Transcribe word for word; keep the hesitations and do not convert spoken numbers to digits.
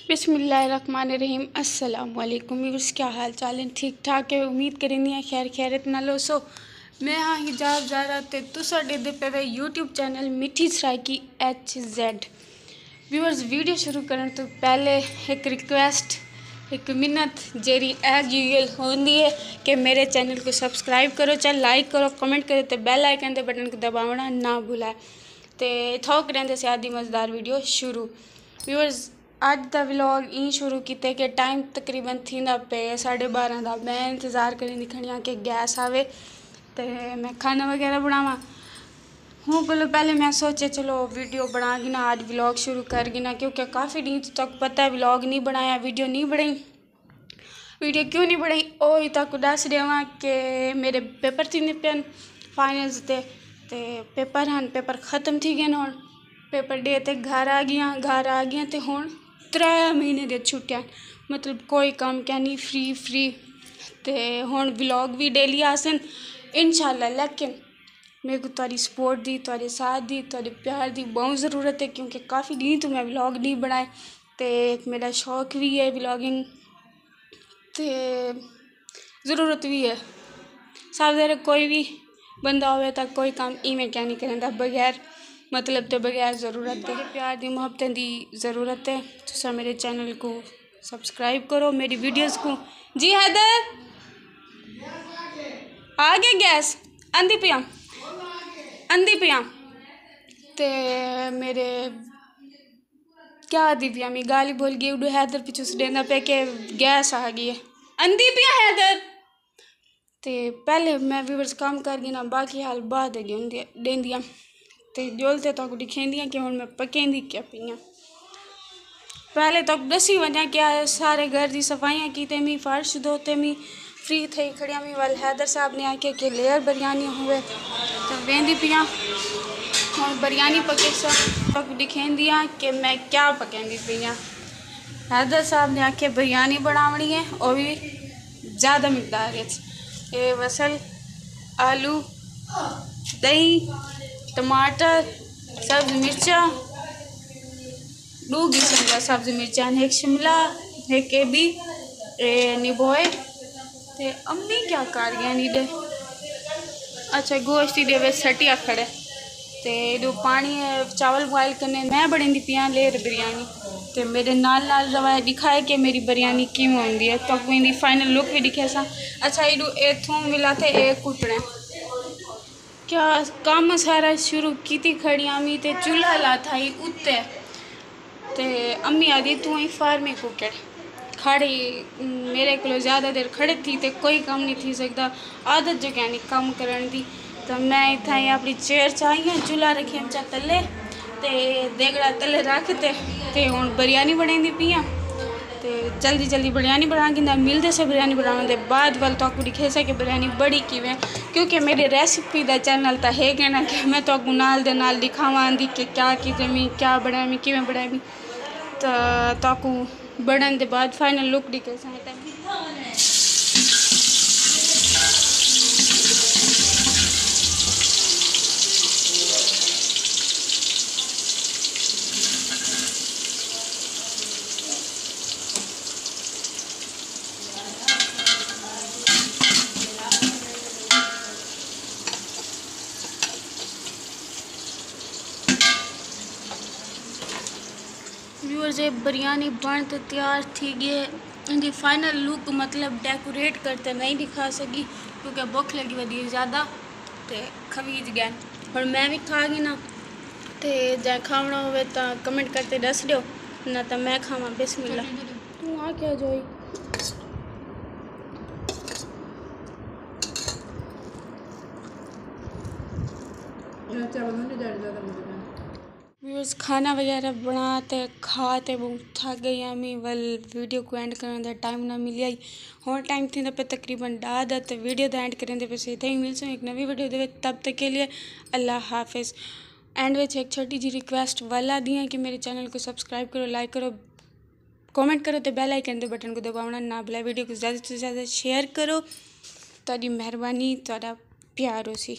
بسم اللہ الرحمن الرحیم۔ السلام علیکم ویورز، کیا حال چال ہیں؟ ٹھیک ٹھاک ہے؟ امید کریندی ہاں خیر خیریت نال ہوسو۔ میں ہاں حجاب زہرا تے تساں ݙیہدے پئے وے یوٹیوب چینل مٹھی Saraiki H Z. Viewers, video شروع کرݨ توں پہلے ہک ریکویسٹ، ہک منت جیڑھی ایز یوزول ہوندی ہے کہ میرے چینل کوں سبسکرائب کرو، چاہے لائک کرو، کمنٹ کرو تے بیل آئیکن دے بٹن کوں دباوݨا نہ بھلائے۔ تے تھوک ݙیندے سے آدھی مزیدار ویڈیو شروع۔ ویورز، اڄ دا ولاگ ایں شروع کیتے کہ ٹائم تقریباً تھیندا پئے ساڑھے بارہ دا۔ میں انتظار کریندی کھڑی ہاں کہ گیس آوے تے میں کھانا وغیرہ بݨاواں۔ ہوں کولوں پہلے میں سوچے چلو ویڈیو بݨا گھناں، اڄ ولاگ شروع کر گھناں، کیونکہ کافی ݙینھ توں تہاکوں پتہ ہے ولاگ نہیں بݨایا، ویڈیو نہیں بݨائی۔ ویڈیو کیوں نہیں بݨائی، او وی تہاکوں ݙس ݙیواں کہ میرے پیپر تھیندے پئن فائنلز تے، تے پیپر ہن، پیپر ختم تھی ڳئن ہݨ۔ پیپر ݙے تے گھر آ ڳیاں، گھر آ ڳیاں تے ہݨ ترے مہینے دیاں چھٹیاں، مطلب کوئی کم کینی، فری فری۔ تے ہݨ ولاگ وی ڈیلی آسن انشاءاللہ، لیکن میکوں تہاݙی سپورٹ دی، تہاݙے ساتھ دی، تہاݙے پیار دی ٻہوں ضرورت ہے، کیونکہ کافی ݙینھ توں میں ولاگ نہیں بݨائے۔ تے میݙا شوق وی ہے ولاگنگ، تے ضرورت وی ہے۔ سب ذرا کوئی وی بندہ ہووے تاں کوئی کم ایویں کینی کریندا بغیر مطلب تے بغیر ضرورت دے۔ پیار دی، محبتیں دی ضرورت ہے۔ تساں میݙے چینل کوں سبسکرائب کرو، میݙی ویڈیوز کوں۔ جی حیدر، آ ڳئے گیس؟ آندی پیاں، آندی پیاں۔ تے میݙے کیا آہدی پئی ہاں، میں ڳالھ ہی بھل ڳئی۔ اݙو حیدر پچھوں سݙیندا پئے کہ گیس آ ڳئی ہے۔ آندی پئی ہاں حیدر۔ تے پہلے میں ویورز کم کر گھناں، باقی حال بعد ݙیندی، ݙیندی ہاں۔ تے ڄل تے تہاکوں ݙکھیندی ہاں کہ ہݨ میں پکیندی کیا پئی ہاں۔ پہلے تہاکوں ݙسی ونڄاں کہ سارے گھر دی صفائیاں کیتے، میں فرش دھوتے، میں فری تھئی کھڑیاں۔ میں ول حیدر صاحب نے آکھیا کہ لیئر بریانی ہووے، تے ویندی پیاں۔ ہݨ بریانی پکیساں، تہاکوں ݙکھیندی ہاں کہ میں کیا پکیندی پیاں۔ حیدر صاحب نے آکھیا بریانی بݨاوݨی ہے، او وی زیادہ مقدار وچ۔ اے وصل، آلو، دہی، ٹماٹر، سبز مرچاں، ݙو قسم دا سبز مرچاں، ہک شملہ، ہک اے بی، اے نبوئے۔ تے امی کیا کر ڳئے نی ݙے؟ اچھا، گوشت ہی ݙے وچ سٹیا کھڑے۔ تے ݙو پاݨی، چاول بوائل کرنے۔ میں بݨیندی پیاں لیئر بریانی۔ تے میݙے نال نال روایت ݙکھائے کہ میݙی بریانی کیویں ہوندی ہے۔ تہاکوں ایندی فائنل لک وی ݙکھیساں۔ اچھا، ایݙو اے تھوم وی لاتے، اے کٹنے۔ کیا کم سارا شروع کیتی کھڑی ہاں، میں تے چولہا لاتا ہئی اتے۔ تے امی آہدی، "توں ہی فارمی کوکڑ کھڑی، میرے کولوں زیادہ دیر کھڑے تھی تے کوئی کم نہیں تھی سڳدا، عادت جو کینی کم کرݨ دی۔" تے میں اتھاں ہی اپݨی چیئر چائی ہاں، چولہا رکھیم چا تلے، تے دیگڑا تلے رکھ تے، تے ہݨ بریانی بݨیندی پئی ہاں۔ تے جلدی جلدی بریانی بݨا گھناں، ملدے سے بریانی بݨاوݨ دے بعد۔ ول تہاکوں ݙکھیساں کہ بریانی بݨی کیویں، کیونکہ میݙے ریسیپی دا چینل تاں ہے کہ نہ کہ میں تہاکوں نال دے نال ݙکھاواں دی کہ کیا کیتے میں، کیا بݨائے میں، کیویں بݨائے میں۔ تاں تہاکوں بݨݨ دے بعد فائنل لک ݙکھیساں۔ ویورز، اے بریانی بݨ تے تیار تھی ڳئی ہے۔ ایندی فائنل لک، مطلب ڈیکوریٹ کر تے نہیں ݙکھا سڳی، کیونکہ بکھ لڳی ودی ہے زیادہ، تے کھویج ڳئے۔ ہݨ میں وی کھا گھناں، تے جے کھاوݨا ہووے تاں کمنٹ کر تے ݙس ݙیو، نہ تاں میں کھاواں۔ بسم اللہ۔ توں آ کیا جوئی؟ ویورز، کھانا وغیرہ بݨا تے کھا تے ٻہوں تھک ڳئی ہاں، میں ول ویڈیو کوں اینڈ کرݨ دا ٹائم نہ ملیا ہئی۔ ہݨ ٹائم تھیندا پئے تقریباً ݙاہ دا، تے ویڈیو دا اینڈ کریندے پئے سے اتھاں ہی۔ ملسوں ہک نویں ویڈیو دے وچ، تب تک کے لیے اللہ حافظ۔ اینڈ وچ ہک چھوٹی جی ریکویسٹ، ول آہدی ہاں کہ میرے چینل کوں سبسکرائب کرو، لائک کرو، کمنٹ کرو تے بیل آئیکن دے بٹن کوں دباوݨا نہ بھلائے۔ ویڈیو کوں زیادہ توں زیادہ شیئر کرو۔ تہاݙی مہربانی، تہاݙا پیار ہوسی۔